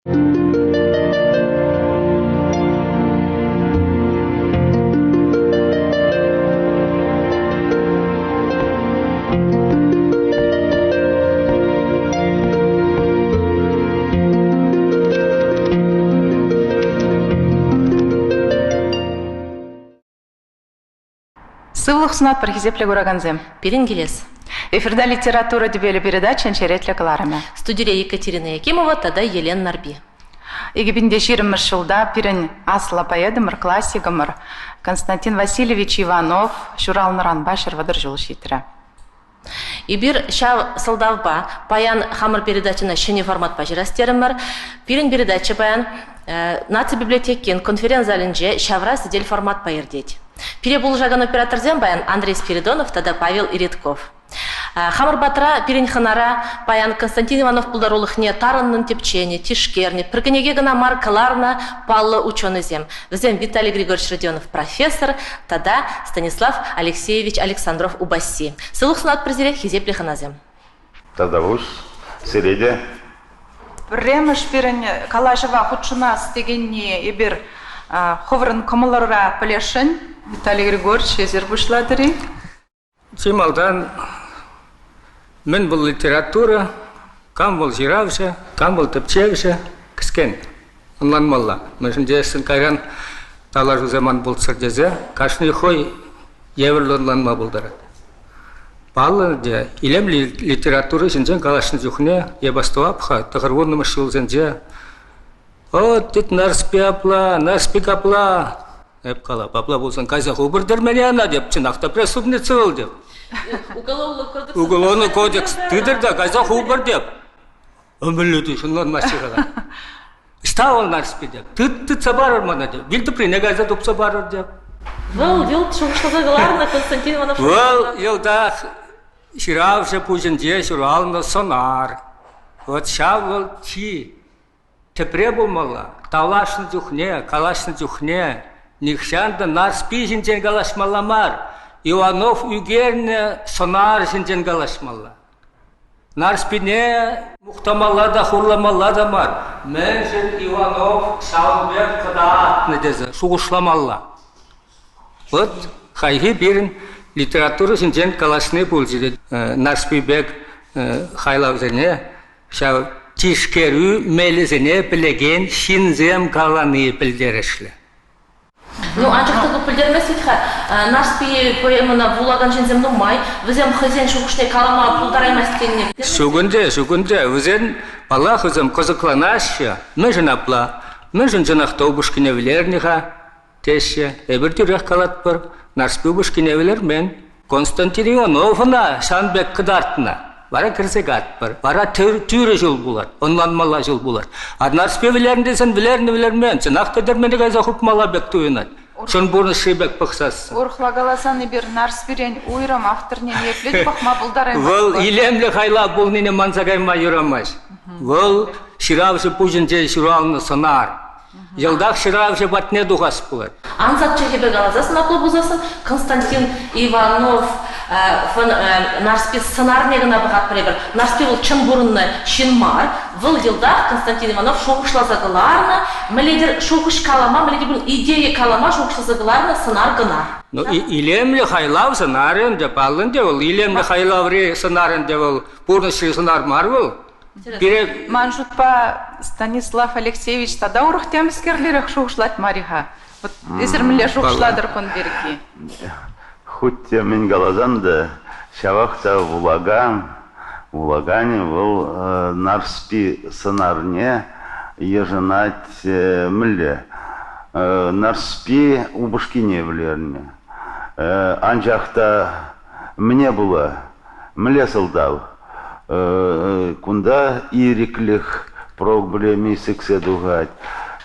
Сывлӑх сунатпӑр, хисеплӗ куракансем. Пирӗн килес. Эфирта литература тӗпелӗ передачин черетлӗ кӑларӑмӗ. Студире Екатерина Якимова тата Елена Нарпи. 2020 ҫулта пирӗн аслӑ поэтӑмӑр, классикӑмӑр Константин Васильевич Иванов ҫуралнӑранпа 130 ҫул ҫитрӗ. Эпир ҫав сӑлтавпа паян хамӑр передачӑна ҫӗнӗ форматпа ҫырас терӗмӗр. Пирӗн передача паян Наци библиотекин конференц-залӗнче ҫавра сӗтел форматпа иртет. Пире пулӑшакан операторсем паян Андрей Спиридонов тата Павел Иритков. Хамӑр патра пирӗн хӑнара паян Константин Иванов пултарулӑхне тарӑннӑн тӗпченӗ, тишкернӗ, пӗр кӗнеке кӑна мар кӑларнӑ паллӑ ученӑйсем. Вӗсем Виталий Григорьевич Родионов профессор тата Станислав Алексеевич Александров Убасси. Сывлӑх сунатпӑр сире, хисеплӗ хӑнасем. Тавтапуҫ сире те. Пӗрремӗш пирӗн калаҫӑва хутшӑнас текенни эпир хӑвӑрӑн кӑмӑлӑра пӗлесшӗн. Виталий Григорьевич, эсир пуҫлатӑр-и? Чи малтан мӗн вӑл литература, кам вӑл ҫыравҫӑ, кам вӑл тӗпчевҫӗ, кӗскен ӑнланмалла. Мӗншӗн тесен кайран тавлашусем ан пулччӑр тесе кашни хӑй евӗрлӗ ӑнланма пултарать. Паллӑ ӗнтӗ, илемлӗ литература ҫинчен калаҫнӑ чухне эп астӑвап-ха тӑхӑрвуннӑмӗш ҫулсенче «От, тет Нарспи апла, Нарспи капла», Эп калап, апла пулсан кайса хупӑр тӗрмене ӑна деп, чӑнах та преступница вӑл деп. Уголовлӑ кодекс. Уголовный кодекс тытӑр та кайса хупӑр деп. Ӗмӗрлӗ те ӑнланмасть кала. Ӑҫта вӑл Нарспи деп. Тыт тытса парӑр мана деп. Вилтӑприне кайса тупса парӑр деп. Вӑл йӑлт шухӑшласа кӑларнӑ Константин Иванов. Вӑл йӑлтах ҫыравҫӑ пуҫӗнче ҫуралнӑ сӑнар. Вот ҫав вӑл чи Тӗпре пулмалла, тавлашнӑ чухне, калаҫнӑ чухне нихҫан та Нарспи ҫинчен калаҫмалла мар, Иванов ӳкернӗ сӑнар ҫинчен калаҫмалла. Нарспине мухтамалла та хурламалла та мар, мӗншӗн Иванов ҫавӑн пек кӑтартнӑ тесе шухӑшламалла. Вот хайхи пирӗн литература ҫинчен калаҫни пулчӗ. Нарспи пек хайлавсене Ҫав тишкерӳ мелӗсене пӗлекен ҫынсем калани пӗлтерӗшлӗ. Ну, анчах та ку пӗлтермест вӗт-ха. Нарспи поэмӑна вулакан ҫынсем нумай. Вӗсем хӑйсен шухӑшне калама пултараймасть тенине. Ҫук ӗнтӗ, ҫук ӗнтӗ. Вӗсен, паллах, вӗсем кӑсӑкланаҫҫӗ. Мӗншӗн апла? Мӗншӗн чӑнах та упӑшкине вӗлернӗ-ха? теҫҫӗ. Эпир тӳрех калатпӑр, Нарспи упӑшкине вӗлермен. Константин Иванов ӑна ҫавӑн пек кӑтартнӑ. Вара кӗрсе катпӑр. Вара тӳрӗ ҫул пулать, ӑнланмалла ҫул пулать. А Нарспи вӗлернӗ тесен вӗлернӗ вӗлермен. Чӑнах та тӗрмене кайса хупмалла пек туйӑнать. Чӑн пурнӑҫри пек пӑхсассӑн. Урӑхла каласан эпир Нарспирен уйрӑм авторне ниепле те пӑхма пултараймастпӑр. Вӑл илемлӗ хайлав пулнине манса кайма юрамасть. Вӑл ҫыравҫӑ пуҫӗнче ҫуралнӑ сӑнар. Йӑлтах ҫыравҫӑ патне тухас пулать. Ансат чӗлхепе каласассӑн, апла пулсассӑн, Константин Иванов Нарспи сӑнарне кӑна пӑхатпӑр эпир. Нарспи вӑл чӑн пурӑннӑ ҫын мар. Вӑл йӑлтах Константин Иванов шухӑшласа кӑларнӑ, мӗнле-тӗр шухӑш калама, мӗнле те пулин идея калама шухӑшласа кӑларнӑ сӑнар кӑна. Ну, илемлӗ хайлав сӑнарӗ ӗнтӗ, паллӑ ӗнтӗ вӑл. Илемлӗ хайлаври сӑнар ӗнтӗ вӑл пурнӑҫри сӑнар мар вӑл. Пире Ман шутпа, Станислав Алексеевич тата урӑх темскерлерех шухӑшлать мар-и-ха? Вот эсир мӗнле шухӑшлатӑр кун пирки? Хуть те мӗн каласан та, ҫавах та вулакан, вулаканӗ вӑл Нарспи сӑнарне йышӑнать мӗнле? Нарспи упӑшкине вӗлернӗ. Анчах та мӗне пула? Мӗнле сӑлтав? Кунта ирӗклӗх проблеми сиксе тухать.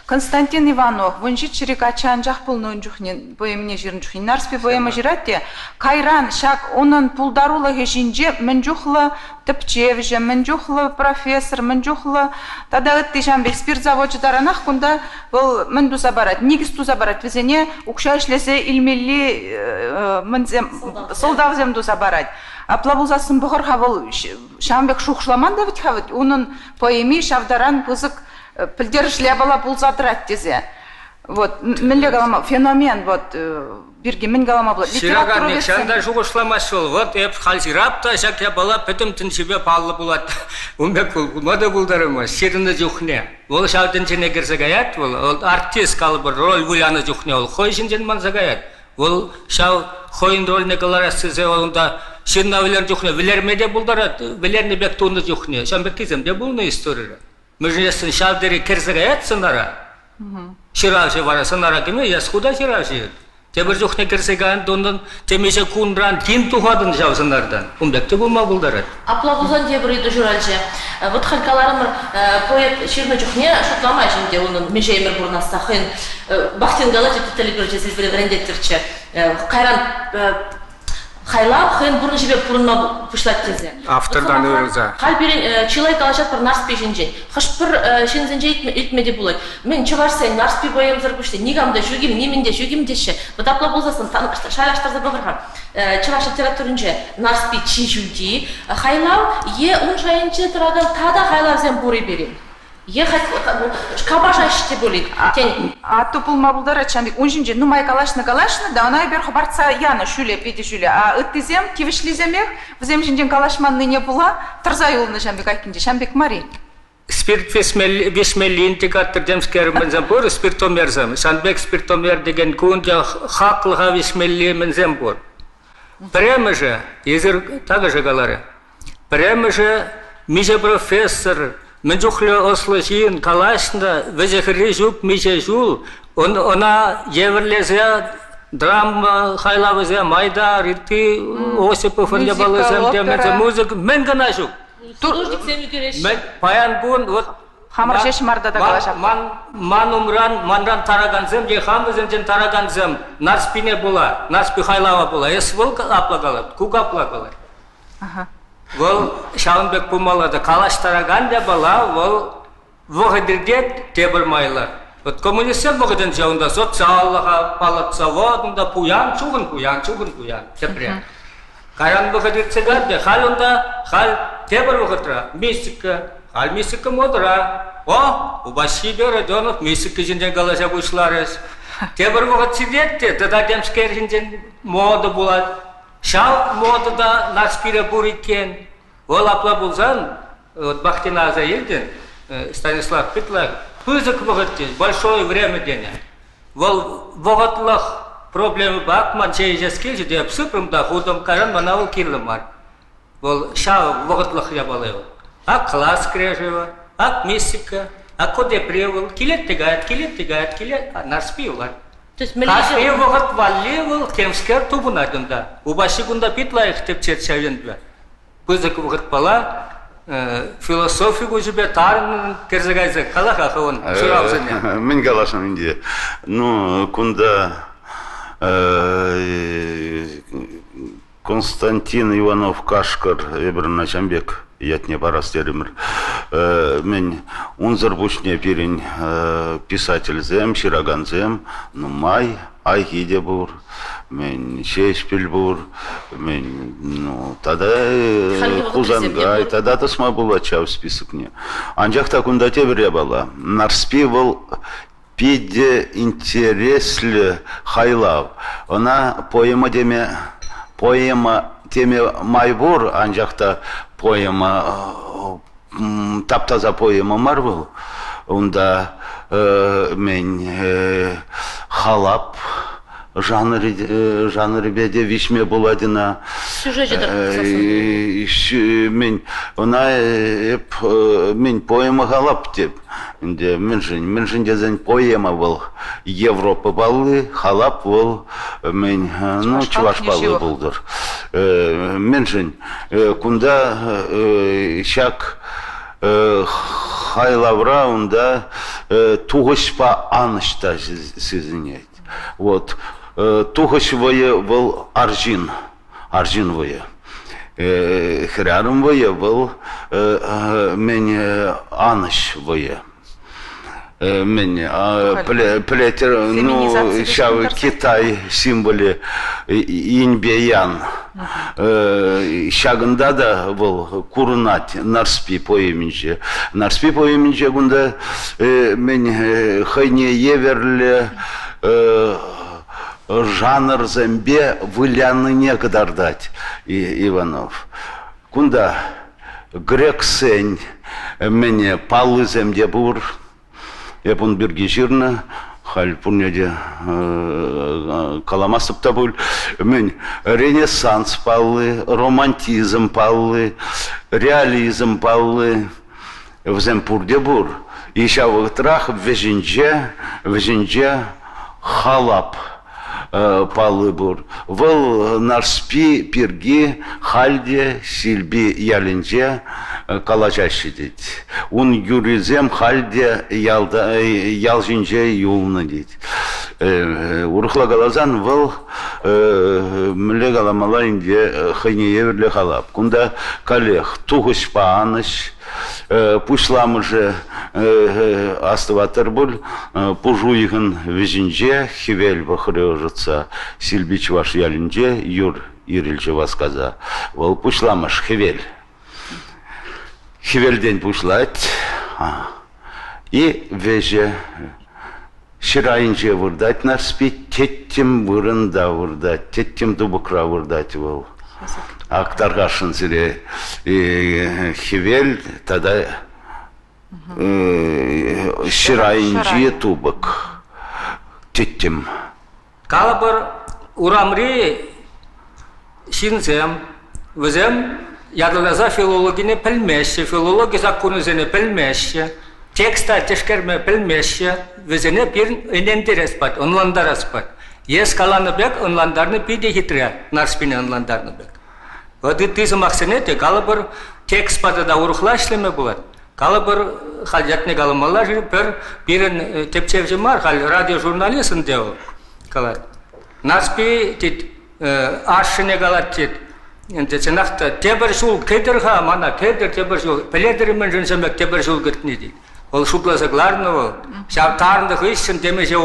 Константин Иванов вунҫиччӗри каччӑ анчах пулнӑ ун чухне поэмине ҫырнӑ чухне Нарспи поэма ҫырать те кайран ҫак унӑн пултарулӑхӗ ҫинче мӗн чухлӗ тӗпчевҫӗ, мӗн чухлӗ профессор, мӗн чухлӗ тата ытти ҫавӑн пек спирт завочӗ таранах кунта вӑл мӗн туса парать, никӗс туса парать вӗсене укҫа ӗҫлесе илмелли мӗнсем сӑлтавсем туса парать. Апла пулсассӑн пӑхӑр-ха вӑл ҫавӑн пек шухӑшламан та вӗт-ха вӗт унӑн поэми ҫав таран пысӑк. пӗлтерӗшлӗ япала пулса тӑрать тесе. Вот, мӗнле калама, феномен, вот, пирки мӗн калама пулать? Ҫыракан нихҫан та шухӑшламасть вӑл. Вот эп халь ҫырап та ҫак япала пӗтӗм тӗнчипе паллӑ пулать. Ун пек пулма та пултараймасть ҫырнӑ чухне. Вӑл ҫав тӗнчене кӗрсе каять вӑл, вӑл артист калӑпӑр роль вылянӑ чухне вӑл хӑй ҫинчен манса каять. Вӑл ҫав хӑйӗн рольне кӑларас тесе вӑл унта ҫынна вӗлернӗ чухне вӗлерме те пултарать, вӗлернӗ пек тунӑ чухне. Ҫавӑн пеккисем те пулнӑ историре. Мӗншӗн ҫав тери кӗрсе каять сӑнара. Ҫыравҫӑ вара сӑнара кӗме эс ху та ҫыравҫӑ. Тепӗр чухне кӗрсе каян тунӑн темиҫе кунран тин тухатӑн ҫав сӑнартан. Ун пек те пулма пултарать. Апла пулсан тепӗр ыйту ҫуралчӗ. Вот халь каларӑмӑр, поэт ҫырнӑ чухне шутламасть ӗнтӗ унӑн миҫе ӗмӗр пурӑнасса хӑйӗн Бахтин калать, тӗлӗкӗрчӗ сирпӗре вӗрентеттӗрччӗ. Кайран хайлав хӑйӗн пурнӑҫӗпе пурӑнма пуҫлать тесе. Автортан уйрӑлса. Халь пирӗн чылай калаҫатпӑр Нарспи ҫинчен. Хӑш-пӗр ҫынсенче илтме те пулать. Мӗн, чӑвашсен Нарспи поэмсӑр пуҫне никам та ҫук-им, нимӗн те ҫук-им теҫҫӗ. Вот апла пулсассӑн шайлаштарса пӑхӑр-ха. Чӑваш литературинче Нарспи чи ҫӳлти хайлав е ун шайӗнче тӑракан тата хайлавсем пур-и пирӗн? Е капашаҫ те пулин, тен. Атту пулма пултарать ҫав пек. Ун ҫинчен нумай калаҫнӑ-калаҫнӑ та ӑна эпир хӑпартса янӑ ҫӳле, питӗ ҫӳле. А ыттисем, тивӗҫлисемех, вӗсем ҫинчен калаҫманнине пула тӑрса юлнӑ ҫав пек айккинче. Ҫав пек мар-и? Спирт виҫмелли индикатор темскер мӗнсем пур, спиртомерсем. Ҫавӑн пек спиртомер текен кун те хаклӑха виҫмелли мӗнсем пур. Пӗрремӗшӗ, эсир такӑшӗ каларӗ, Пӗрремӗшӗ миҫе профессор, мӗн чухлӗ ӑслӑ ҫын калаҫнӑ, вӗҫӗ-хӗрри ҫук миҫе ҫул ӑна евӗрлесе драма хайлавӗсем, Айдар, ытти Осиповӑн япалисем те, музыка, мӗн кӑна ҫук. Художниксем ӳкереҫҫӗ. Паян кун вот Хамӑр ҫеҫ мар тата калаҫатпӑр. Ман, ман умран, манран таракансем те хам вӗсенчен таракансем Нарспине пула, Нарспи хайлава пула. Эс вӑл апла калать, ку капла калать. Вӑл ҫавӑн пек пулмалла та калаҫтаракан япала вӑл вӑхӑт иртет тепӗр майлӑ. Вот коммунистсем вӑхӑтӗнче унта социаллӑха палӑртса вот унта пуян чухӑн пуян чухӑн пуян тӗпре. Кайран вӑхӑт иртсе кайрӗ халь унта халь тепӗр вӑхӑтра мистика, халь мистика модӑра. О, Упаҫҫипе Родионов мистика ҫинчен калаҫа пуҫларӗҫ. Тепӗр вӑхӑт ҫитет те тата темскер ҫинчен мода пулать. Ҫав мода та Нарспире пур иккен. Вӑл апла пулсан, вот Бахтина аса илтӗн, Станислав Петлаев, пысӑк вӑхӑт тен, большое время тенӗ. Вӑл вӑхӑтлӑх проблемӑпа акман чей ӗҫес килчӗ те сыпрӑм та хутӑм, кайран мана вӑл кирлӗ мар. Вӑл ҫав вӑхӑтлӑх япала вӑл. Ак класс кӗрешӗвӗ, ак мистика, ак ку тепри вӑл. Килет те каять, килет те каять, килет, Нарспи юлать. Кашни вӑхӑт валли вӑл темскер тупӑнать унта. Упаҫҫи кунта пит лайӑх тӗпчет ҫав енпе. Пысӑк вӑхӑтпала философи куҫӗпе тарӑннӑн кӗрсе кайса кала-ха хӑвӑн шыравсене. Мӗн каласшӑн ӗнтӗ? Ну, кунта Константин Иванов Кашкӑр эпир ӑна ҫам пек ятне парас терӗмӗр. Мӗн, унсӑр пуҫне пирӗн писательсем, ҫыракансем нумай, Айхи те пур, мӗн, Ҫеҫпӗл пур, мӗн, ну, тата Хусанкай, тата тӑсма пулать ҫав списокне. Анчах та кунта тепӗр япала. Нарспи вӑл питӗ интереслӗ хайлав. Ӑна поэма теме поэма теме май пур, анчах та поэма тап-таса поэма мар вӑл. Унта мӗн халап жанрӗ жанрӗпе те виҫме пулать ӑна. Сюжечӗ Мӗн ӑна эп мӗн поэма халап теп. Ӗнтӗ мӗншӗн? Мӗншӗн тесен поэма вӑл Европа палли, халап вӑл мӗн, ну, чӑваш палли пултӑр. Мӗншӗн? Кунта ҫак хайлавра унта тухӑҫпа анӑҫ та сисӗнет. Вот. Тухӑҫ вӑйӗ вӑл арҫын. арҫын вӑйӗ. Хӗрарӑм вӑйӗ вӑл мӗн анӑҫ вӑйӗ. Мӗн пӗлетӗр, ну, ҫав Китай символӗ иньпе ян. Ҫакӑнта та вӑл курӑнать Нарспи поэминче. Нарспи поэминче кунта мӗн хӑйне евӗрлӗ жанрсемпе вылянине кӑтартать Иванов. Кунта грексен мӗн паллисем те пур. Эп ун пирки ҫырнӑ, халь пурне те каламастӑп та пуль. Мӗн, ренессанс палли, романтизм палли, реализм палли, вӗсем пурте пур. И ҫав вӑхӑтрах вӗҫӗнче, вӗҫӗнче халап палли пур. Вӑл Нарспи пирки халь те Силпи ялӗнче калаҫаҫҫӗ тет. Ун юррисем халь те ялта, ял ҫинче юлнӑ тет. Урӑхла каласан, вӑл мӗнле каламалла ӗнтӗ хӑйне евӗрлӗ халап. Кунта каллех тухӑҫпа анӑҫ, Пуҫламӑшӗ астӑватӑр пуль, пуш уйӑхӗн вӗҫӗнче хӗвел пӑхрӗ ӑшӑтса, Силпи чӑваш ялӗнче юр ирӗлчӗ васкаса. Вӑл пуҫламӑш хӗвел. Хӗвелтен пуҫлать и вӗҫӗ ҫӗр айӗнче выртать Нарспи, тӗттӗм вырӑнта выртать, тӗттӗм тупӑкра выртать вӑл. Ак тархасшӑн сире хӗвел тата ҫӗр айӗнчи тупӑк, тӗттӗм. Калӑпӑр, урамри ҫынсем, вӗсем ятарласа филологине пӗлмеҫҫӗ, филологи саккунӗсене пӗлмеҫҫӗ, текста тишкерме пӗлмеҫҫӗ, вӗсене пирӗн ӗнентерес пать, ӑнлантарас пать. Эс каланӑ пек ӑнлантарни питӗ хитре, Нарспине ӑнлантарнӑ пек. Вот ытти сӑмахсене те калӑпӑр, текстпа тата урӑхла ӗҫлеме пулать. Калӑпӑр, халь ятне каламалла-ши, пӗр пирӗн тӗпчевҫӗ мар, халь радиожурналист ӗнтӗ вӑл калать. Нарспи тет, ашшӗне калать тет, ӗнтӗ чӑнах та тепӗр ҫул кӗтӗр-ха мана, кӗтӗр тепӗр ҫул. Пӗлетӗр мӗншӗн ҫӗмӗк тепӗр ҫул кӗтни тет. Вӑл шутласа кӑларнӑ вӑл. Ҫав тарнӑ хыҫҫӑн темиҫе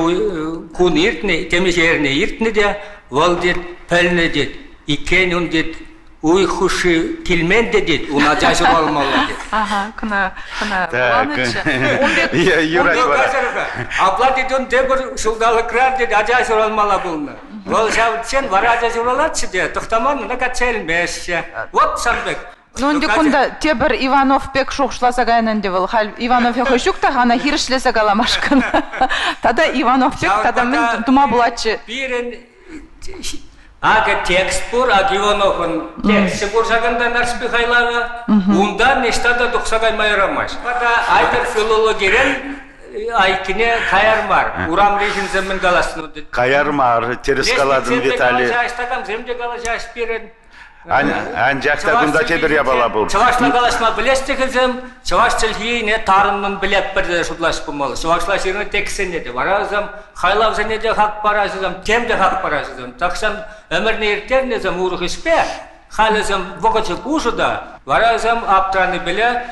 кун иртнӗ, темиҫе эрне иртнӗ те, вӑл тет, пӗлнӗ тет, иккен ун тет, уйӑх хушши килмен те тет, ун ача ҫуралмалла тет. Ага, кӑна, кӑна вуланӑччӗ. Ун пек... Юрать вара. Апла тет ун тепӗр ҫулталӑкран тет ача ҫуралмалла пулнӑ. Вӑл ҫавччен вара ача ҫуралатчӗ те, тӑхтаман ӑна качча илмеҫҫӗ. Вот ҫав пек. Ну, ӗнтӗ кунта тепӗр Иванов пек шухӑшласа кайнӑ ӗнтӗ вӑл. Халь Иванов хӑй ҫук та-ха, ӑна хирӗҫлесе каламашкӑн. Тата Иванов пек тата мӗн тума пулатчӗ? Пирӗн Акӑ текст пур, ак Ивановӑн тексчӗ пур ҫакӑнта Нарспи хайлавӗ. Унтан ниҫта та тухса кайма юрамасть. Тата айтӑр филологирен айккине каяр мар. Урамри ҫынсем мӗн каласшӑн? Каяр мар, тӗрӗс калатӑн, Виталий. Калаҫаҫ, такамсем те калаҫаҫ пирӗн. Анчах та кунта тепӗр япала пур. Чӑвашла калаҫма пӗлес текенсем чӑваш чӗлхине тарӑннӑн пӗлетпӗр тесе шутлаҫ пулмалла. Чӑвашла ҫырнӑ текстсене те вара вӗсем хайлавсене те хак параҫҫӗ, тем те хак параҫҫӗ. Тахҫан ӗмӗрне ирттернисем урӑх ӗҫпе, халӗсем вӑхӑчӗ пушӑ та, вара вӗсем аптранипеле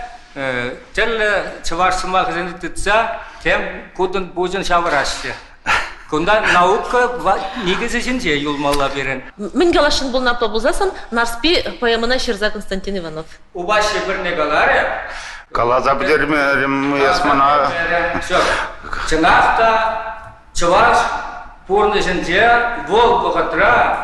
тӗрлӗ чӑваш сӑмахӗсене тытса тем кутӑн-пуҫӑн ҫавӑраҫҫӗ. Кунта наука никӗсӗ ҫинче юлмалла пирӗн. Мӗн каласшӑн пулнӑ апла пулсассӑн Нарспи поэмӑна ҫырса Константин Иванов. Упаҫҫи пӗрне каларӗ. Каласа пӗтермерӗм эс мана. Чӑнах та чӑваш пурнӑҫӗнче вӑл вӑхӑтра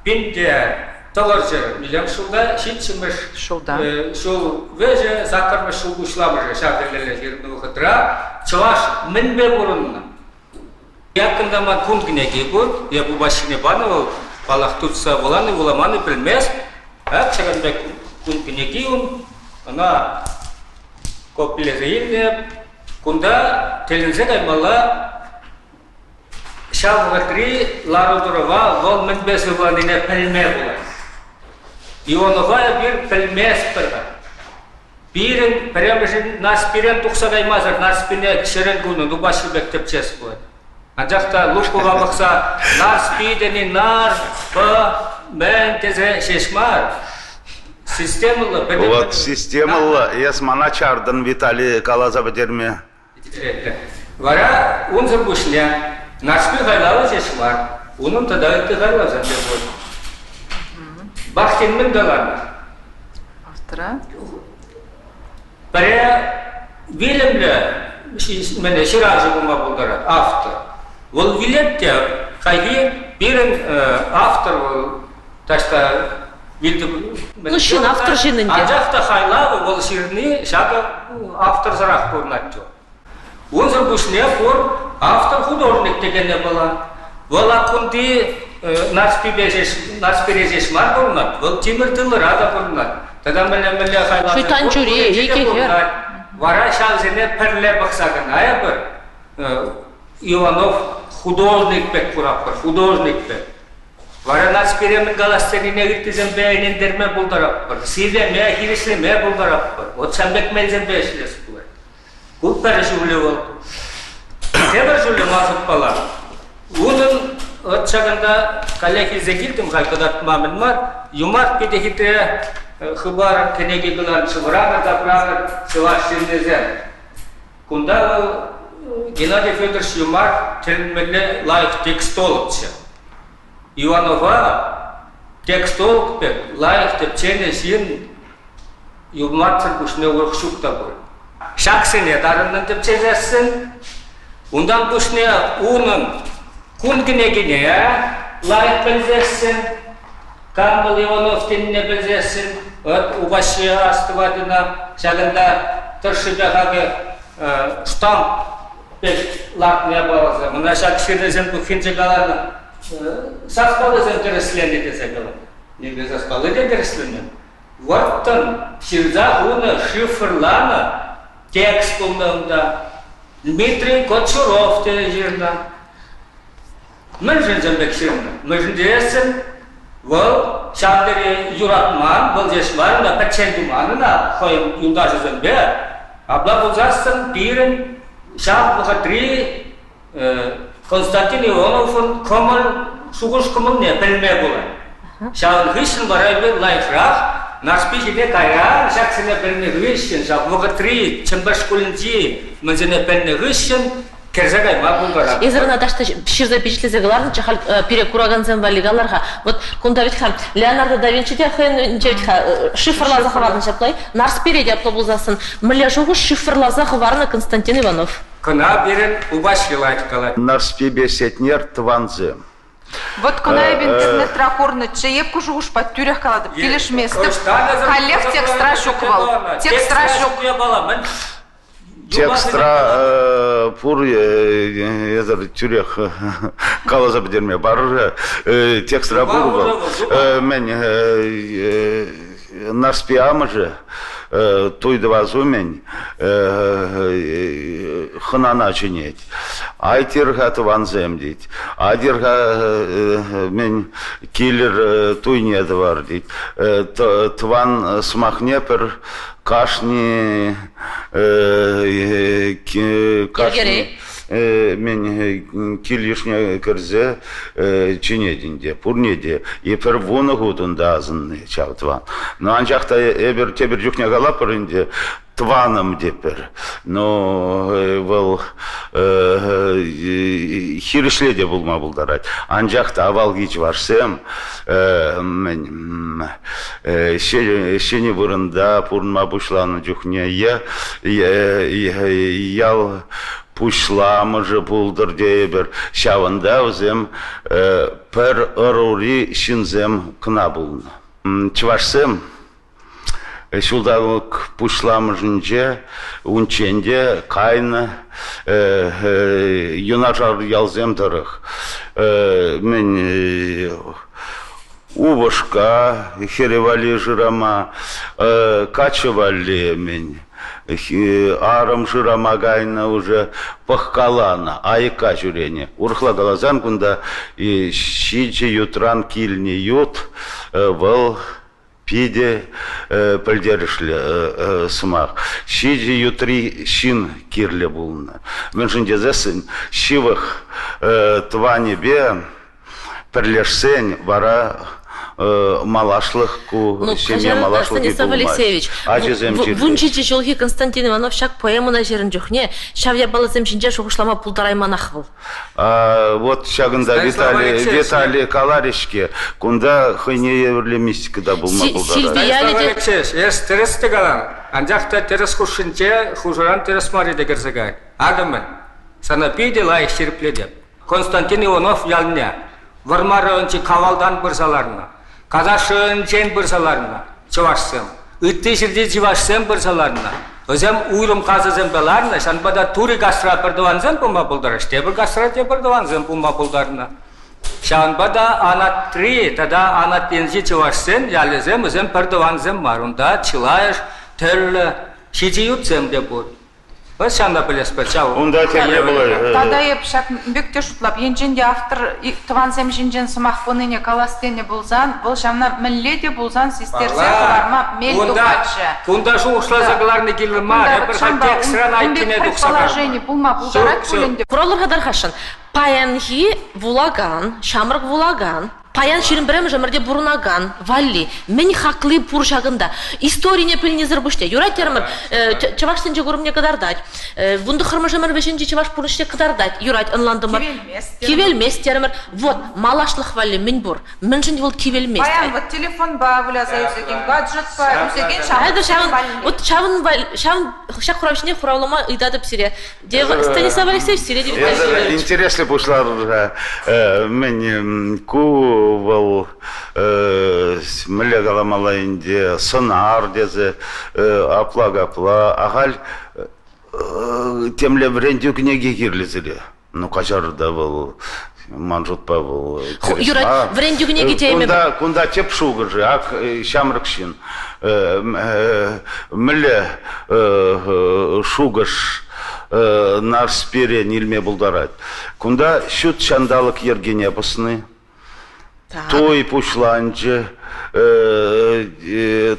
пин те тӑхӑрҫӗр миллион ҫулта ҫиччӗмӗш ҫулта ҫул вӗҫӗ саккӑрмӗш ҫул пуҫламӑшӗ ҫав тӗллевлӗ ҫырнӑ вӑхӑтра чӑваш мӗнпе пурӑннӑ? Яккӑнта ман кун кӗнеки пур. Эп упаҫҫине панӑ вӑл, паллах, тытса вулани, вуламани пӗлмест. Ак ҫакӑн пек кун кӗнеки ун. Ӑна копилесе илнӗ. Кунта тӗлӗнсе каймалла ҫав вӑхӑтри лару-тӑрӑва вӑл мӗнпе сывланине пӗлме пулать. Ионова эпир пӗлместпӗр-ха. Пирӗн пӗрремӗшӗн Нарспирен тухса каймасӑр Нарспине ҫӗрӗн-кунӑн тупаҫҫӗ пек тӗпчес пулать. Анчах та Лушкова пӑхса Нарспи тени нар, п, мӗн тесе ҫеҫ мар, системӑллӑ пӗтӗм... Вот системӑллӑ, эс мана чартӑн, Виталий, каласа пӗтерме. Вара унсӑр пуҫне Нарспи хайлавӗ ҫеҫ мар, унӑн тата ытти хайлавсем те пур. Бахтин мӗн каланӑ? Автора? Пӗре вилӗмлӗ мӗне ҫыравҫӑ пулма пултарать автор. Вӑл вилет те хайхи пирӗн автор вӑл таҫта Ну, ҫын автор ҫын ӗнтӗ. Анчах та хайлавӗ вӑл ҫырни ҫакӑ авторсӑрах пурӑнать. Унсӑр пуҫне пур автор-художник текен япала. Вӑл кунти Нарспипе ҫеҫ, Нарспире ҫеҫ мар пурӑнать, вӑл тимӗр тылӑра та пурӑнать. Тата мӗнле-мӗнле хайлавсем Шуйттан чури, икӗ хӗр. Вара ҫавсене пӗрле пӑхса кӑна эпир Иванов художник пек куратпӑр, художник пек. Вара Нарспире мӗн калас тенине ыттисемпе ӗнентерме пултаратпӑр, сивлеме, хирӗҫлеме пултаратпӑр. Вот ҫав пек мелсемпе ӗҫлес пулать. Ку пӗр ҫулӗ вӑл. Тепӗр ҫулӗ ман шутпала. Унӑн вот ҫакӑнта каллех илсе килтӗм халь кӑтартма мӗн мар. Юмах питӗ хитре хыпар кӗнеки кӑларнӑ Вӑранӑр та пӑранӑр чӑваш ҫыннисем. Кунта вӑл Геннадий Федорович Юмах тӗлӗнмелле лайӑх текстологчӗ. Иванова текстолог пек лайӑх тӗпченӗ ҫын Юмахсӑр пуҫне урӑх ҫук та пуль. Ҫаксене тарӑннӑн тӗпчесессӗн, унтан пуҫне унӑн кун кӗнекине лайӑх пӗлсессӗн, кам вӑл Иванов тенине пӗлсессӗн, вӑт Упаҫҫи астӑвать ӑна, ҫакӑнта тӑршшӗпе хакӗ штамп пек лартнӑ япаласем. Ӑна ҫак ҫырнисем пуххинче каланӑ, саспаллисем тӗрӗсленӗ тесе каланӑ. Нимле саспалли те тӗрӗсленмен. Вӑрттӑн ҫырса хунӑ, шифрланӑ текст пулнӑ унта. Дмитрий Кочуров тесе ҫырнӑ. Мӗншӗн ҫын пек ҫырнӑ? Мӗншӗн тесен вӑл ҫав тери юратман, вӑл ҫеҫ мар, ӑна пӗччен туман ӑна хӑйӗн юлташӗсемпе. Апла пулсассӑн пирӗн ҫав вӑхӑтри Константин Ивановӑн кӑмӑл, шухӑш-кӑмӑлне пӗлме пулать. Ҫавӑн хыҫҫӑн вара эпир лайӑхрах Нарспи ҫине кайран ҫаксене пӗлнӗ хыҫҫӑн, ҫав вӑхӑтри Чӗмпӗр шкулӗнчи мӗнсене пӗлнӗ хыҫҫӑн кӗрсе кайма пултаратпӑр. Эсир ӑна таҫта ҫырса пичетлесе кӑларнӑччӗ, халь пире куракансем валли калар-ха. Вот кунта вӗт-ха Леонардо да Винчи те хӑйӗнче вӗт-ха шифрласа хӑварнӑ ҫапла-и? Нарспире те апла пулсассӑн мӗнле шухӑш шифрласа хӑварнӑ Константин Иванов? Кӑна пирӗн Упаҫ йӑлать калать. Нарспипе Сетнер тӑвансем. Вот кӑна эп интернетра курнӑччӗ, эп ку шухӑшпа тӳрех калатӑп, килӗшместӗп. Каллех текстра ҫук вӑл. Текстра ҫук. Текстра пур эсӗр тӳрех каласа пӗтерме парӑр. Текстра пур вӑл. Мӗн Нарспи амӑшӗ туй тӑвас умӗн хӑнана чӗнет. Айтир-ха, тӑвансем, тет. Атьӑр-ха, мӗн, килӗр туйне тӑвар, тет. Тӑван сӑмахне пӗр кашни кашни мӗн кил-йышне кӗрсе чӗнет ӗнтӗ пурне те. И пӗр вунӑ хут унта асӑнни ҫав тӑван. Но анчах та эпир тепӗр чухне калатпӑр ӗнтӗ, тӑванӑм тепӗр. Но вӑл хирӗҫле те пулма пултарать. Анчах та авалхи чӑвашсем мӗн ҫӗнӗ вырӑнта пурӑнма пуҫланӑ чухне е ял пуҫламӑшӗ пултӑр тейӗпӗр. Ҫавӑнта вӗсем пӗр ӑрури ҫынсем кӑна пулнӑ. Чӑвашсем ҫулталӑк пуҫламӑшӗнче унччен те кайнӑ юнашар ялсем тӑрӑх мӗн упӑшка хӗрӗ валли шырама, каччӑ валли мӗн арӑм шырама кайнӑ уже пӑхкаланӑ, айӑкка ҫӳренӗ. Урӑхла каласан кунта ҫичӗ ютран килнӗ ют вӑл питӗ пӗлтерӗшлӗ сӑмах. Ҫичӗ ютри ҫын кирлӗ пулнӑ. Мӗншӗн тесессӗн ҫывӑх тӑванӗпе пӗрлешсен вара. малашлӑх ку Ну, ҫемье малашлӑхӗ Станислав Алексеевич, Ачасем вунҫичӗ ҫулхи Константин Иванов ҫак поэмӑна ҫырнӑ чухне ҫав япаласем ҫинче шухӑшлама пултарайманах вӑл. Вот ҫакӑнта Виталий, Виталий каларӗ-ҫке, кунта хӑйне евӗрлӗ мистика та пулма пултарать. Станислав Алексеевич, эс тӗрӗс те калан, анчах та тӗрӗс хушшинче хушӑран тӗрӗс марри те кӗрсе каять. Акӑ мӗн, сана питӗ лайӑх ҫирӗплетеп. Константин Иванов ялне Вӑрмар районӗнчи Кавалтан пырса ларнӑ, Канаш районӗнчен пырса ларнӑ чӑвашсем, ытти ҫӗрти чӑвашсем пырса ларнӑ. Вӗсем уйрӑм касӑсемпе ларнӑ, ҫавӑнпа та Тури касра пӗртӑвансем пулма пултараҫҫӗ, тепӗр касра те пӗртӑвансем пулма пултарнӑ. Ҫавӑнпа та анатри тата анат енчи чӑвашсен ялӗсем вӗсем пӗртӑвансем мар. Унта чылайӑш тӗрлӗ ҫичӗ ютсем те пур. Ҫавна пӗлес ҫав. Унта темле пулать. Тата эп ҫак пек те шутлап. Енчен те автор тӑвансем ҫинчен сӑмах пынине калас тенӗ пулсан, вӑл ҫавна мӗнле те пулсан систерсе хӑварма мел тупатчӗ. Кунта шухӑшласа кӑларни кирлӗ мар. Эпир халь текстран айккине тухса предположени пулма пултарать пуль ӗнтӗ. Куралӑр хатархашӑн. Паянхи вулакан, ҫамрӑк вулакан Паян 21-мӗш ӗмӗрте пурӑнакан валли мӗн хакли пур ҫакӑнта. Историне пӗлнисӗр пуҫне юрать терӗмӗр, чӑваш тӗнче курӑмне кӑтартать. Вунтӑххӑрмӗш ӗмӗр вӗҫӗнчи чӑваш пурнӑҫне кӑтартать. Юрать, ӑнлантӑмӑр. Кивелмест. Кивелмест терӗмӗр. Вот, малашлӑх валли мӗн пур? Мӗншӗн вӑл кивелмест? Паян вот телефонпа выляса ӳсекен, гаджетпа ӳсекен ҫамрӑксем валли. Вот ҫавӑн, ҫавӑн, ҫак хурав ҫине хуравлама ыйтатӑп сире. Станислав Алексеевич, сире те Виталий Интереслӗ пуҫларӑр-ха. Мӗн ку вӑл мӗнле каламалла ӗнтӗ, сӑнар тесе апла-капла. Ахаль темле вӗрентӳ кӗнеки кирлӗ сире. Ну, каҫарӑр та вӑл, ман шутпа вӑл Юрать, вӗрентӳ кӗнеки тееймӗп. Кунта, кунта тӗп шухӑшӗ, ак ҫамрӑк ҫын. Мӗнле шухӑш Нарспирен илме пултарать? Кунта ҫут ҫанталӑк йӗркине пӑсни, туй пуҫланчӗ,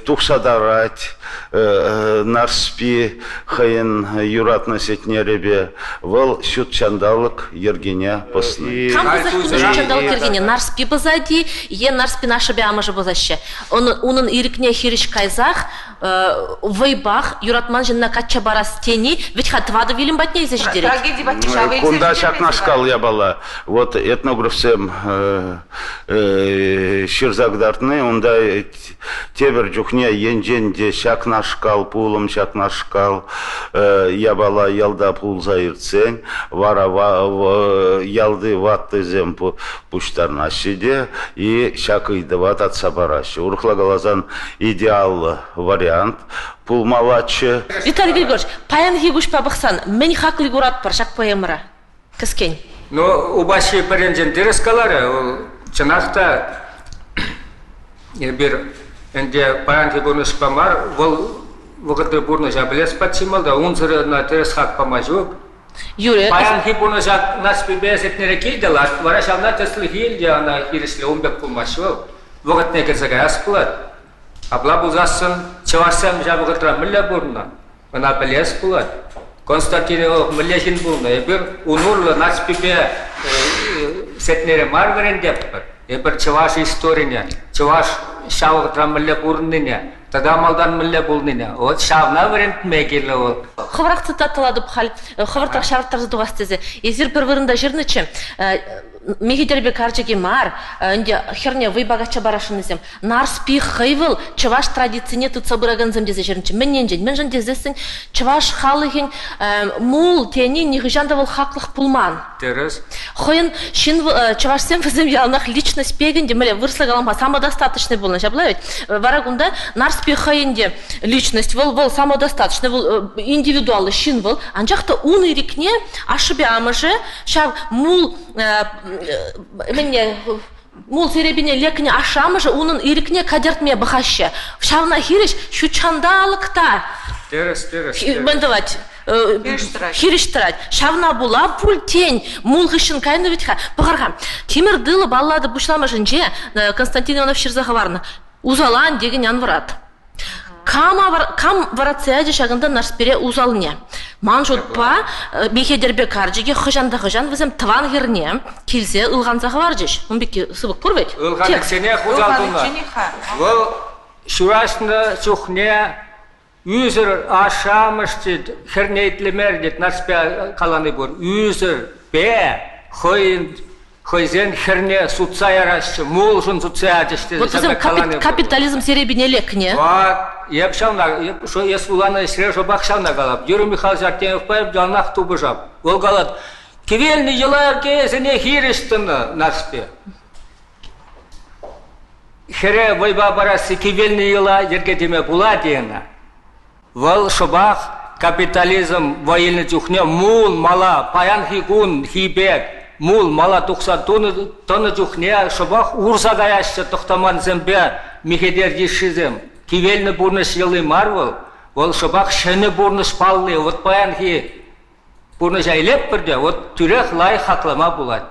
тухса тарать Нарспи хӑйӗн юратнӑ Сетнерӗпе. Вӑл ҫут ҫанталӑк йӗркине пӑсни. Кам пӑсать кунта ҫут ҫанталӑк йӗркине? Нарспи пӑсать-и е Нарспин ашшӗпе амӑшӗ пӑсаҫҫӗ? Унӑн ирӗкне хирӗҫ кайсах вӑйпах юратман ҫынна качча парас тени вӗт-ха тӑватӑ вилӗм патне илсе ҫитерет. Трагеди патне ҫавӑ илсе Кунта ҫакнашкал япала. Вот этнографсем ҫырса кӑтартни, унта тепӗр чухне енчен те ҫакнашкал пулӑм, ҫакнашкал япала ялта пулса иртсен, вара ялти ваттисем пуҫтарӑнаҫҫӗ те и ҫак ыйтӑва татса параҫҫӗ. Урӑхла каласан, идеаллӑ вариант пулмаллаччӗ. Виталий Григорьевич, паянхи куҫпа пӑхсан мӗн хакли куратпӑр ҫак поэмӑра? Кӗскен. Ну, Упаҫҫи пӗринчен тӗрӗс каларӗ. Вӑл чӑнах та эпир ӗнтӗ паянхи пурнӑҫпа мар, вӑл вӑхӑтри пурнӑҫа пӗлес патши малтан, унсӑр ӑна тӗрӗс хак пама ҫук. Юрӗ. Паянхи пурнӑҫа Нарспипе Сетнере килте ларт, вара ҫавна тӗслӗх ил те ӑна хирӗҫле ун пек пулмасть вӑл. Вӑхӑтне кӗрсе каяс пулать. Апла пулсассӑн чӑвашсем ҫав вӑхӑтра мӗнле пурӑннӑ? Ӑна пӗлес пулать. Константин Иванов мӗнле ҫын пулнӑ? Эпир ун урлӑ Нарспипе Сетнере мар вӗрентетпӗр. Эпир чӑваш историне, чӑваш ҫав вӑхӑтра мӗнле пурӑннине, тата малтан мӗнле пулнине, вот ҫавна вӗрентме кирлӗ вӑл. Хӑвӑрах цитатӑлатӑп халь, хӑвӑртрах ҫавӑрттарса тухас тесе. Эсир пӗр вырӑнта ҫырнӑччӗ, Михӗтерпе карчӑкӗ мар, ӗнтӗ хӗрне вӑйпа качча парасшӑннисем. Нарспи хӑй вӑл чӑваш традицине тытса пыракансем тесе ҫырнӑччӗ. Мӗн енчен? Мӗншӗн тесессӗн чӑваш халӑхӗн мул тени нихӑҫан та вӑл хаклӑх пулман. Тӗрӗс. Хӑйӗн ҫын чӑвашсем вӗсем яланах личность пек ӗнтӗ, мӗнле вырӑсла калама самодостаточный пулнӑ, ҫапла ведь? Вара кунта Нарспи хӑйӗн те личность вӑл, вӑл самодостаточный, вӑл индивидуаллӑ ҫын вӑл, анчах та ун ирӗкне ашшӗпе амӑшӗ ҫав мул мӗнне мул серепине лекнӗ ашшӗ-амӑшӗ унӑн ирӗкне катертме пӑхаҫҫӗ. Ҫавна хирӗҫ ҫутҫанталӑк та тӗрӗс, тӗрӗс, мӗн тӑвать? Хирӗҫ тӑрать. Ҫавна пула пуль тен мул хыҫҫӑн кайнӑ вӗт-ха. Пӑхӑр-ха, тимӗр тылӑ баллада пуҫламӑшӗнче Константин Иванов ҫырса хӑварнӑ. Усалан текен ан вӑрат. Кам, кам вӑратса ячӗ ҫакӑнта Нарспире усалне? Ман шутпа, Михетерпе карчӑкӗ хӑҫан та хӑҫан вӗсем тӑван хӗрне килсе ылханса хӑварчӗҫ. Ун пекки сыпӑк пур вӗт? Ылханичченех усал тунӑ. Вӑл ҫураҫнӑ чухне ӳсӗр ашшӗ-амӑш тет, хӗрне итлемерӗ тет, Нарспи калани пур. Ӳсӗрпе хӑйӗн хӑйсен хӗрне сутса яраҫҫӗ, мулшӑн сутса ячӗҫ тесе Вот вӗсем капитализм серепине лекнӗ. Вот, эп ҫавна, эс вуланӑ ӗҫре шӑпах ҫавна калап. Юрий Михайлович Артемьевпа эп яланах тупӑшап. Вӑл калать, кивелнӗ йӑла-йӗркесене хирӗҫ тӑнӑ Нарспи. Хӗре вӑйпа парасси кивелнӗ йӑла йӗрке теме пулать-и ӑна? Вӑл шӑпах капитализм вӑй илнӗ чухне мул мала паянхи кунхи пек мул мала тухса тӑнӑ чухне шӑпах урса каяҫҫӗ тӑхтамансемпе Михетер йышшисем. Кивелнӗ пурнӑҫ йӑли мар вӑл. Вӑл шӑпах ҫӗнӗ пурнӑҫ палли. Вот паянхи пурнӑҫа илетпӗр те, вот тӳрех лайӑх хаклама пулать.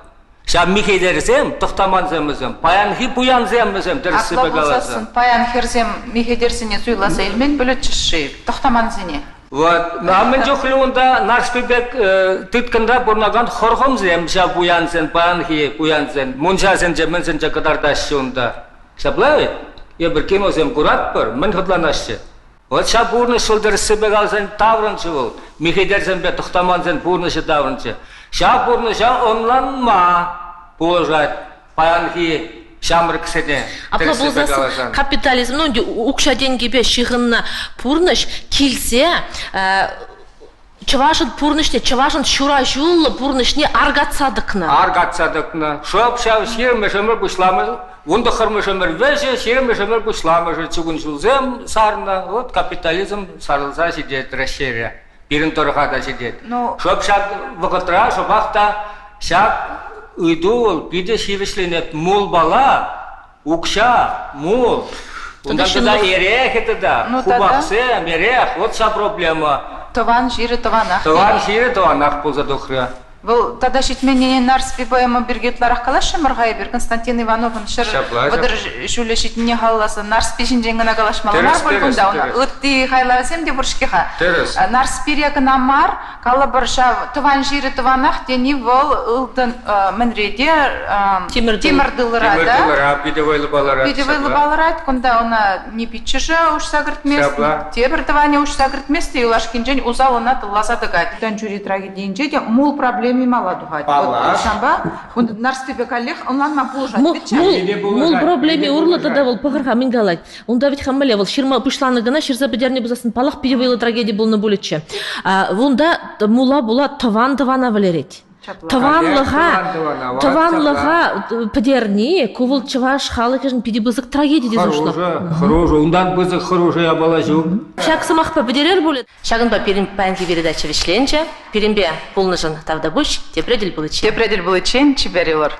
Ҫав михетерсем, тӑхтамансем вӗсем, паянхи пуянсем вӗсем тӗрӗссипе Апла пулсассӑн паян хӗрсем михетерсене суйласа илмен пулӗччӗҫ-ши тӑхтамансене? Вот. А мӗн чухлӗ унта Нарспи пек тыткӑнра пурӑнакан хӑрхӑмсем ҫав пуянсен, паянхи пуянсен, мунчасенче, мӗнсенче кӑтартаҫҫӗ унта. Ҫапла вӗт? Эпир киносем куратпӑр, мӗн хӑтланаҫҫӗ? Вӑт ҫав пурнӑҫ вӑл тӗрӗссипе каласан таврӑнчӗ вӑл. Михетерсемпе Тӑхтамансен пурнӑҫӗ таврӑнчӗ. Ҫав пурнӑҫа ӑнланма пулӑшать паянхи ҫамрӑксене. Апла пулсассӑн капитализм, ну, укҫа-тенкӗпе ҫыхӑннӑ пурнӑҫ килсе чӑвашӑн пурнӑҫне, чӑвашӑн ҫураҫуллӑ пурнӑҫне аркатса тӑкнӑ. Аркатса тӑкнӑ. Шӑп ҫав ҫирӗммӗш ӗмӗр пуҫламӑш, вунтӑххӑрмӗш ӗмӗр вӗҫӗ, ҫирӗммӗш ӗмӗр пуҫламӑшӗ чукун ҫулсем сарнӑ. Вот капитализм сарӑлса ҫитет Раҫҫейре. Пирӗн тӑрӑха та ҫитет. Ну, Шӑп ҫак вӑхӑтра шӑпах та ҫак ыйту вӑл питӗ ҫивӗчленет. Мулпала Укҫа, мул. Унтан тата эрехӗ тата, ну, хупахсем, эрех, вот ҫав проблема. Тӑван ҫирӗ тӑванах. Тӑван ҫирӗ тӑванах пулса тухрӗ. Вӑл тата ҫитменнине Нарспи поэма пирки ытларах калаҫрӑмӑр-ха эпир Константин Ивановӑн 130 ҫулӗ ҫитнине халалласа Нарспи ҫинчен кӑна калаҫмалла мар пуль кунта. Ытти хайлавсем те пур-ҫке-ха. Тӗрӗс. Нарспире кӑна мар, Калӑпӑр ҫав тӑван ҫирӗ тӑванах тени вӑл ылтӑн мӗнре те тимӗр тылӑра тимӗр тылӑра питӗ вӑйлӑ палӑрать. Питӗ вӑйлӑ палӑрать. Кунта ӑна ни пиччӗшӗ уҫса кӗртмест, тепӗр тӑванӗ уҫса кӗртмест те юлашкинчен усал ӑна тылласа тӑкать. Тӗн чури трагедийӗнче те мул проблеми мала тухать. Паллах. Ҫавӑнпа Нарспипе каллех ӑнланма пулӑшать. Мул проблеми урлӑ тата вӑл пӑхӑр-ха мӗн калать. Унта вӗт-ха мӗнле вӑл ҫырма пуҫланӑ кӑна ҫырса пӗтернӗ пулсассӑн паллах питӗ вӑйлӑ трагеди пулнӑ пулӗччӗ. Унта мула пула тӑван тӑвана вӗлерет. Тӑванлӑха тӑванлӑха пӗтерни ку вӑл чӑваш халӑхӗшӗн питӗ пысӑк трагеди тесе шутлап. Хӑрушӑ, хӑрушӑ. Унтан пысӑк хӑрушӑ япала ҫук. Ҫак сӑмахпа пӗтерер пулӗ. Ҫакӑнпа пирӗн паянхи передача вӗҫленчӗ. Пирӗнпе пулнӑшӑн тавтапуҫ. Тепре тӗл пуличчен. Тепре тӗл пуличчен чипер юлӑр.